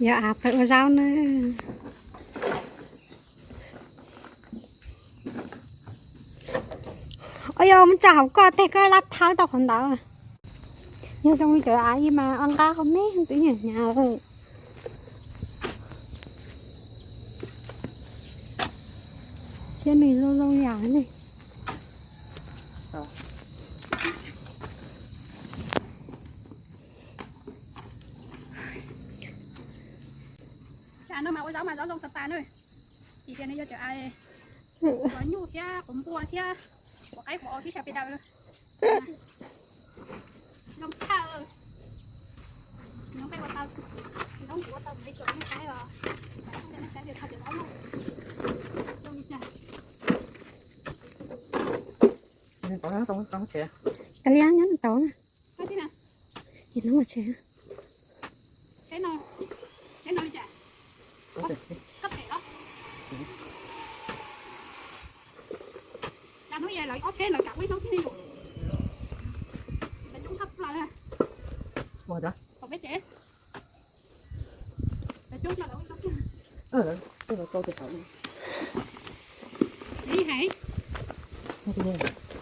Yog av pais ua zaub na. Ua yog mus tso hauv koj teg koj lab thawb tau qhov ntawd. Yog zoo li cov av ib mas o nqab qhov me twb nyiam hnyav lawm. Thiab nws zoo zoo yam ne. Cov av no mas ua zaub mas zaub zoo tas tas na. Vim tias nws yog cov av qhuav nyuj thiab qhuav npua thiab qhuav qaib qhuav os thiab sab pes daws. Zoo tshaj. Nyob peb ua tau, nyob kuv ua tau me tsom nej saib os. Saib tias tau cov zaub zoo li cas. Kav liam nyob tau na. Hnub ua tsheb.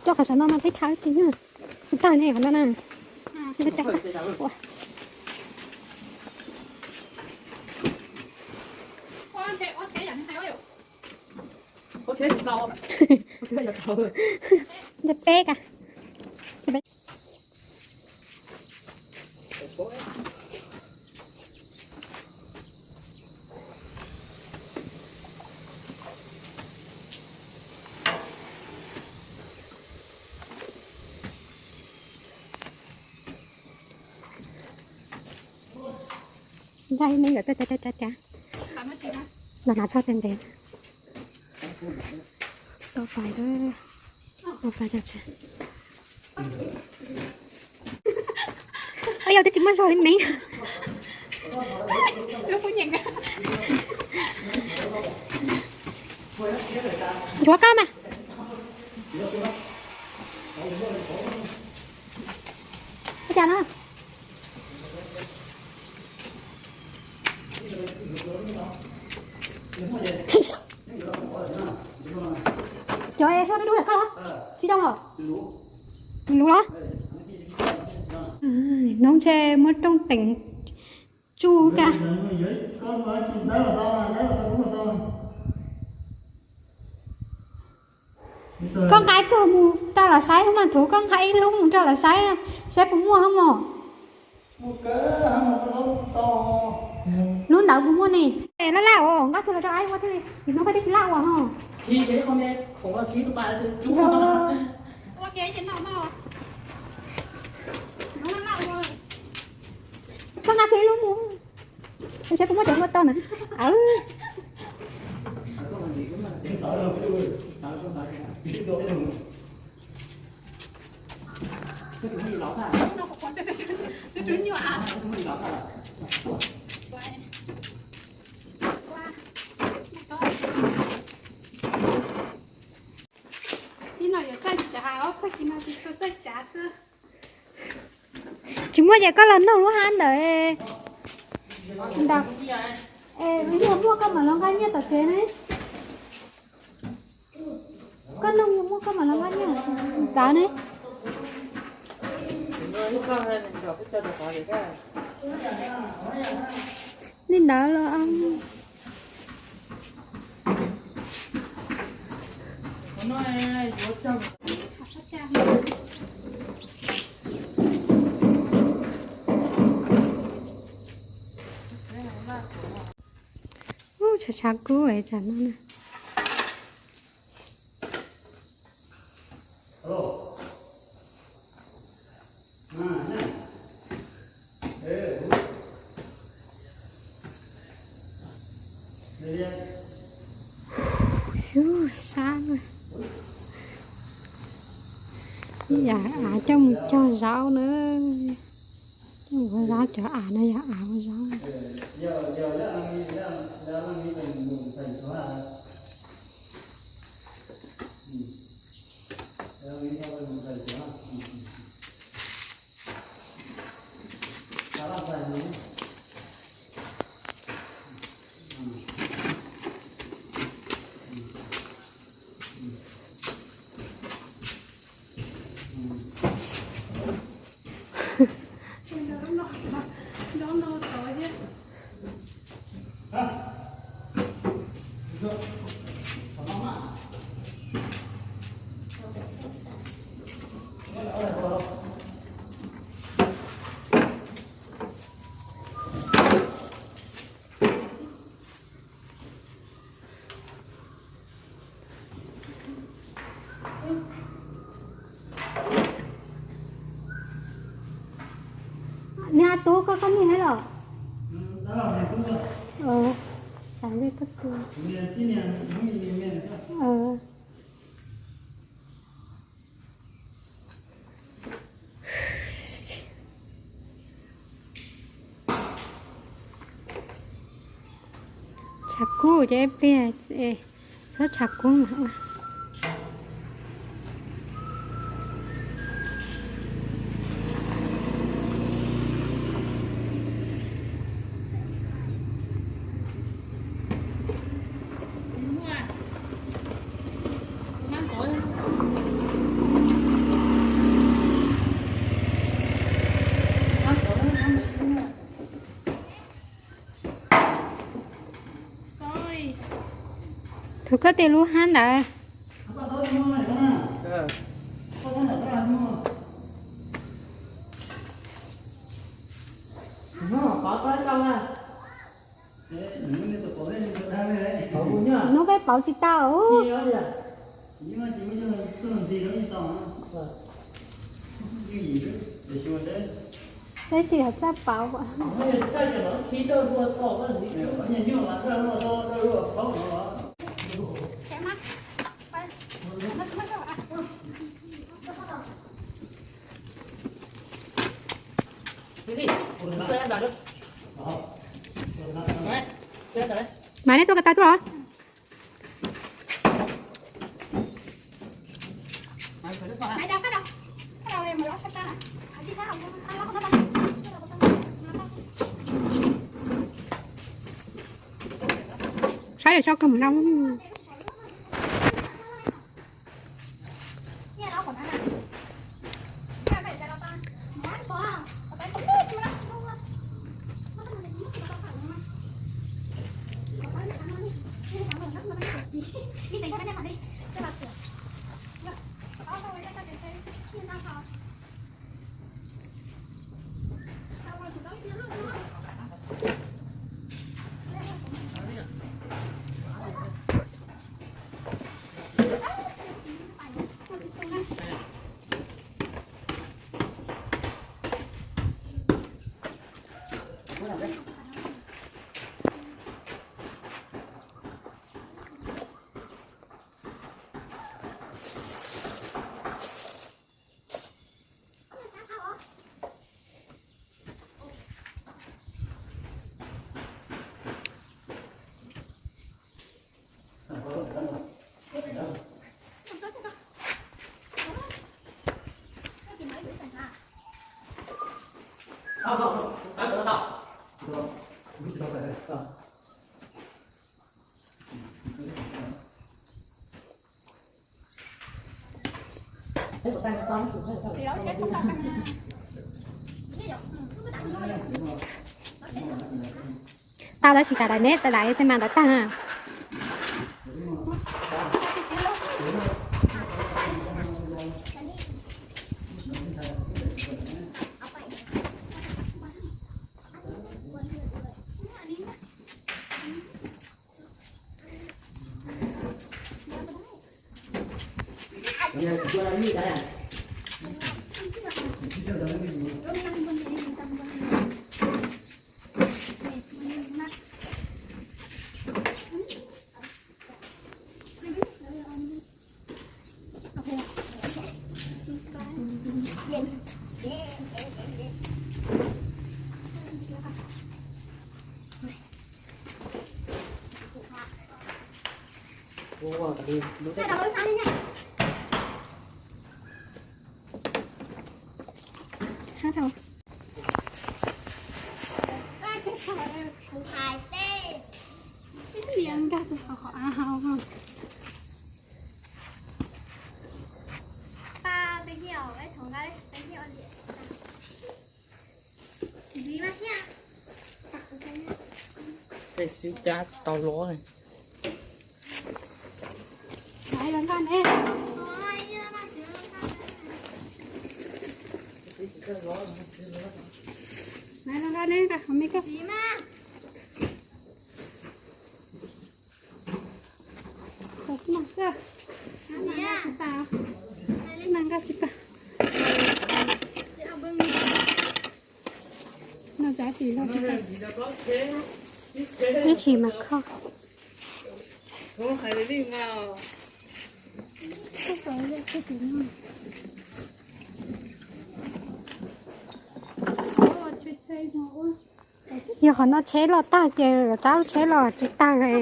Coj qhov saum no mas thiaj khawb tsis nyuaj. Tsis tag ne qhov no na. Nce peb ka. Ncaj ib me yuav tuaj cav cav cav cav. Los hnav txog tiag ntev. Tau fais, tau fais cov tsev. Ua yog twb tsis muaj zog li me. Ntxuav koj mas. Ua cas no? Cov es hluas dub dub koj los? Tsis zoo los? Nws luv los? Hnub ntshe muab rooj teem tsuj ka. Koj nqa txog mus rau lawv saib mas, thaum koj nqa ib lub mus rau lawv saib, saib puas muaj mog. Lub ntawd puas muaj ne? Laj laj os, nqa tus los rau aib ua thiaj li, hnub koj twb tsis laj ua ho. Koj nqa kiag ib lub mus, saib puas muaj cov hlua to na. Tsis muaj ces koj los nug lub hab ntawd. Ntawd, yog muaj koj mam los nqa nyiaj tom tsev ne. Koj nug yog muaj koj mam los nqa nyiaj ntawd ne. Li ntawd los. Ub, tshav tshav kub es tsam no na. Sab, yam av coj mus cog zaub na. Coj mus ua zaub, cov av no yog av ua zaub. Ov, xav li koj tus. Ov. Tshav kub ces ib pliag txhob tshav kub mas ua. Thov koj tias lub hab ntawd. Hnub peb pauv tsis tau. Peb tsis yog txawj pauv. Mas nej tuaj ko taw tuaj los? Saib lawv tso kawg mus no. Tau tab sis tsam daim neb tau daim xe mas ntawd tag. Peb xwb cab tsis tau los. No zab tis los tsis tau. Ib tsis mas khoj. Yog qhov no tsheb los tag ces lawv rab lub tsheb los tsis tag li.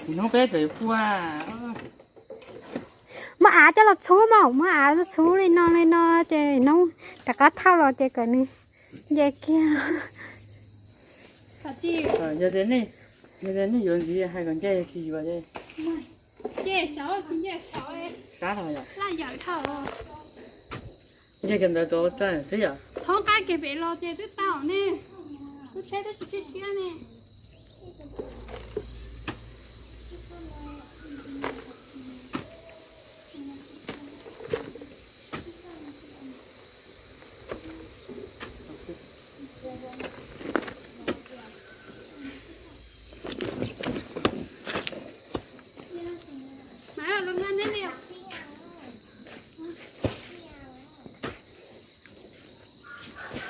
Hnub peb tseem pua. Muab av coj los txhub mas, muab av txhub li no li no ces hnub rov qab thauj los ces kom nws nce kiag. Yog tias nej yuav ntxiv hais kom nce, tsis yuav ces sab dhau yom. Nce kiag ntawd rau tag xwb yom. Thoob qab kiag pem los ces twb tau ne. Lub tsheb twb tsis tshiab tshiab ne.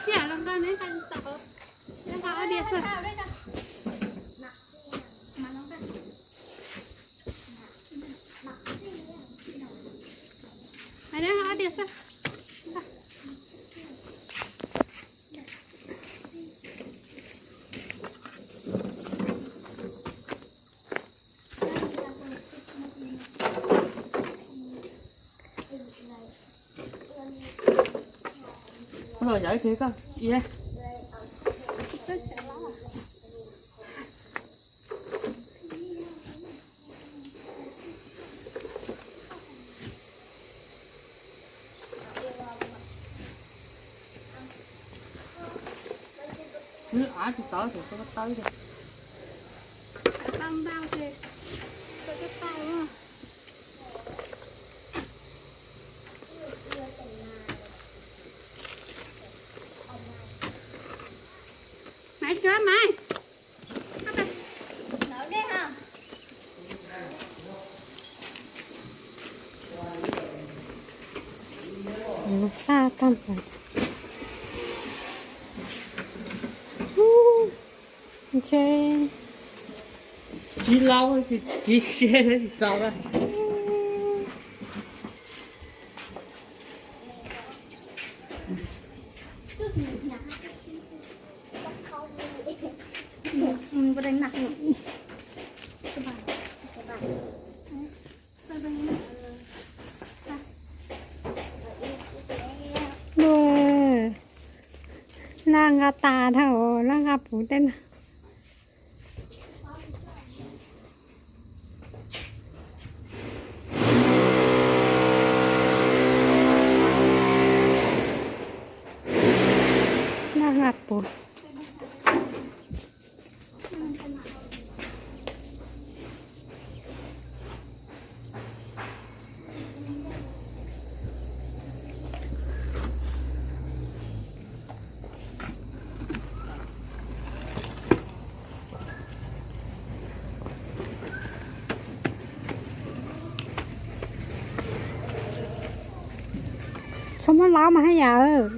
Cia los nqa neb nqa tau, neb nqa ob diav xwb. Neb nqa ob diav xwb. Los yog ib tug koj. Wb av tsis tau tus tau tau. Maiv, tsuav Maiv. Xa tag npaum. Ntshe tsis laub, tsis siab tsis txaus. Laj nqa tas dhau, laj nqa puv tej no. Laj nqa puv. Txhob muab laub mas haj yam.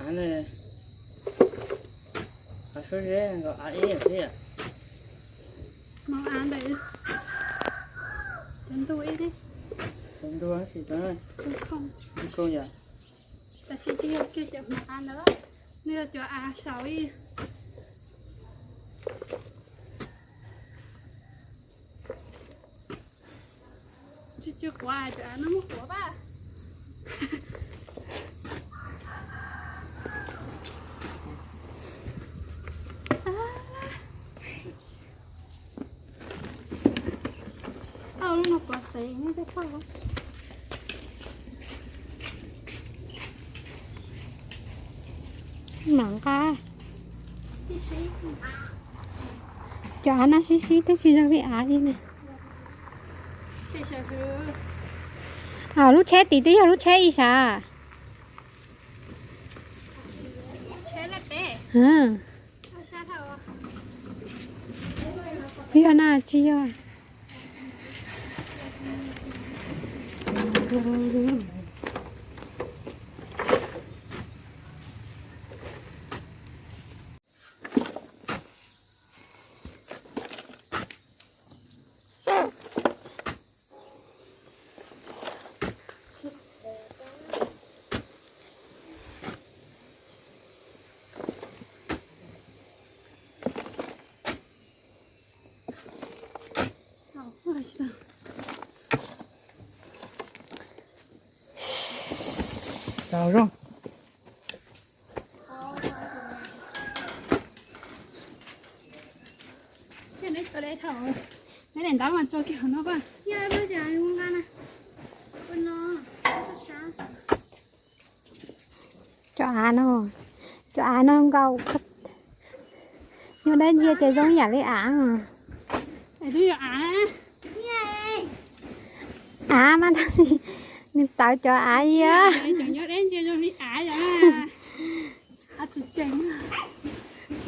Av ne, av sub zeb nkaus av ib xwb yom. Hmoob av ntawd cov ntuj ib, cov ntuj ib, cov ntuj khoom yom. Tab sis tsis yog kiag cov hmoob av ntawd, nws yog cov av saud ib. Tsis, tsis quav, cov av no muab quav pab. Au, lub no quav xev ne, tej phauj. Mam nqa. Cov av no sib sib twb tsis zoo li av li ne. Lub tsheb tid twb yog lub tsheb ib sav. Yog na tsis yog. Cov av no, cov av no nkaus. Yog dab ntsia ces zoo yam li av. Av mas tab sis nws txawv cov av yog.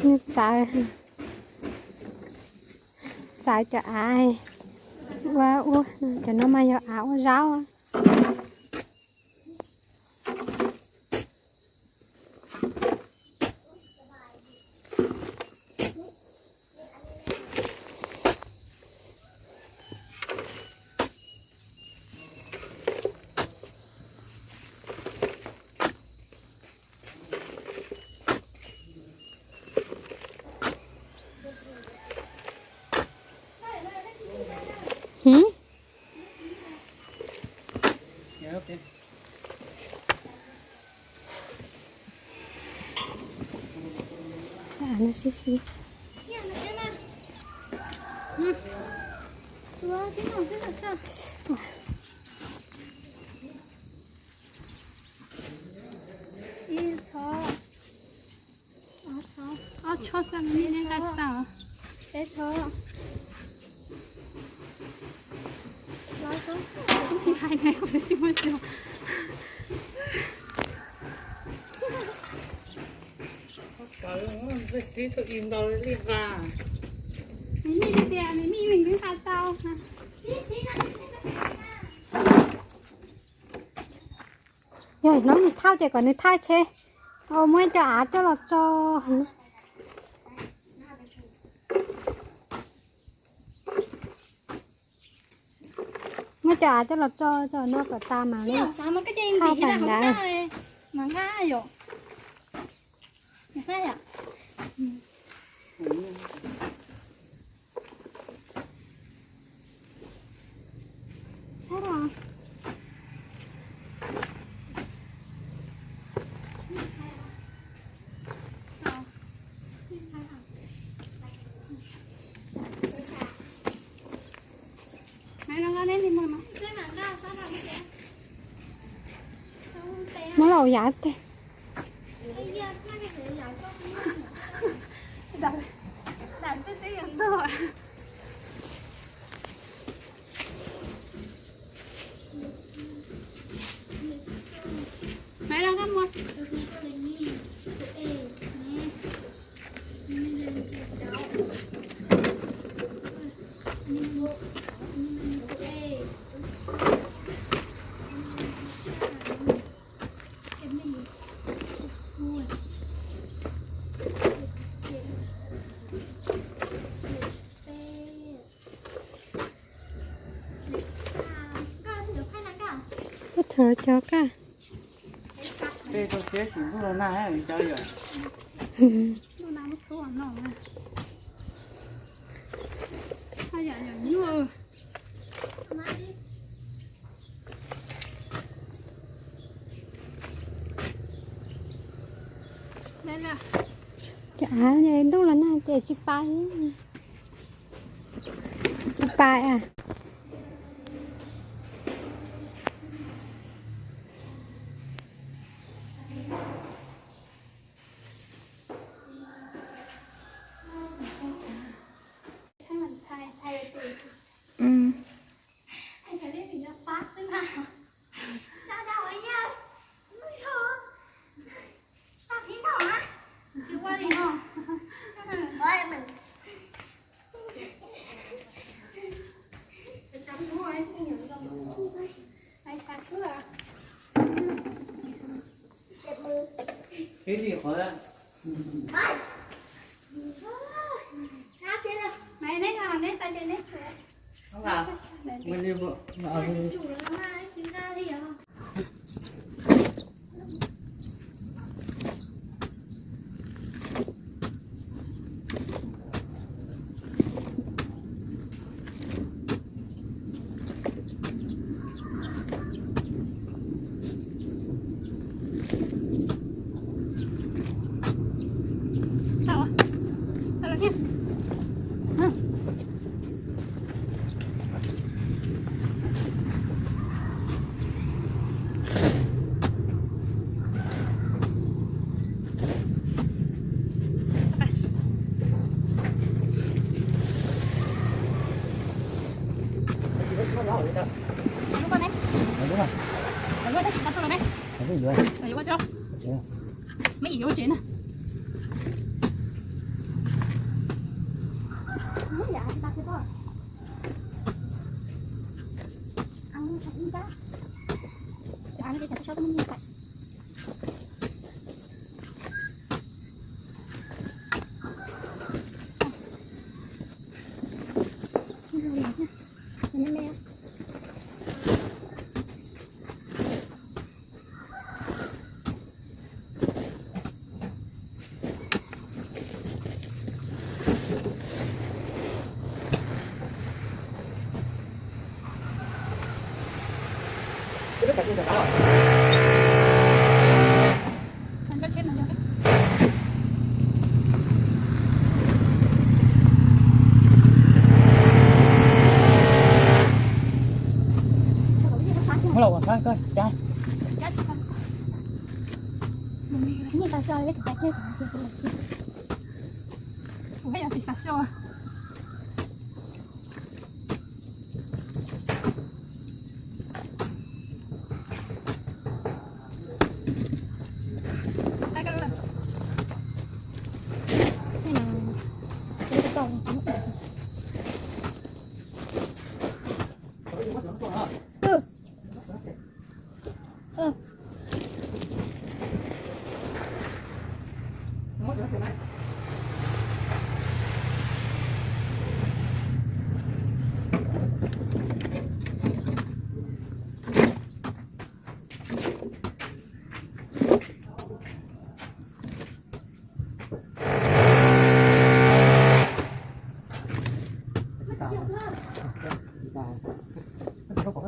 Nws txawv, txawv cov av ua ua, cov no mas yog av ua zaub. Ib txhob, ob txhob, ob txhob xwb, peb txhob, peb txhob. Kuv twb tsis hais ne, kuv twb tsis muaj xyov. Mis Mij tias Mis Mij yeej nqa tau. Yog hnub nws thauj ces kom nws thauj tse, muab cov av coj los tso. Muab cov av coj los tso tso no kom tas mas thauj tas ntawd. Muab los yav teg. Koj thuam cov kaj. Cov av ntuj los nag ces tsis pais, tsis pais a.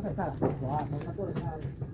Có thể xả, có thể xả.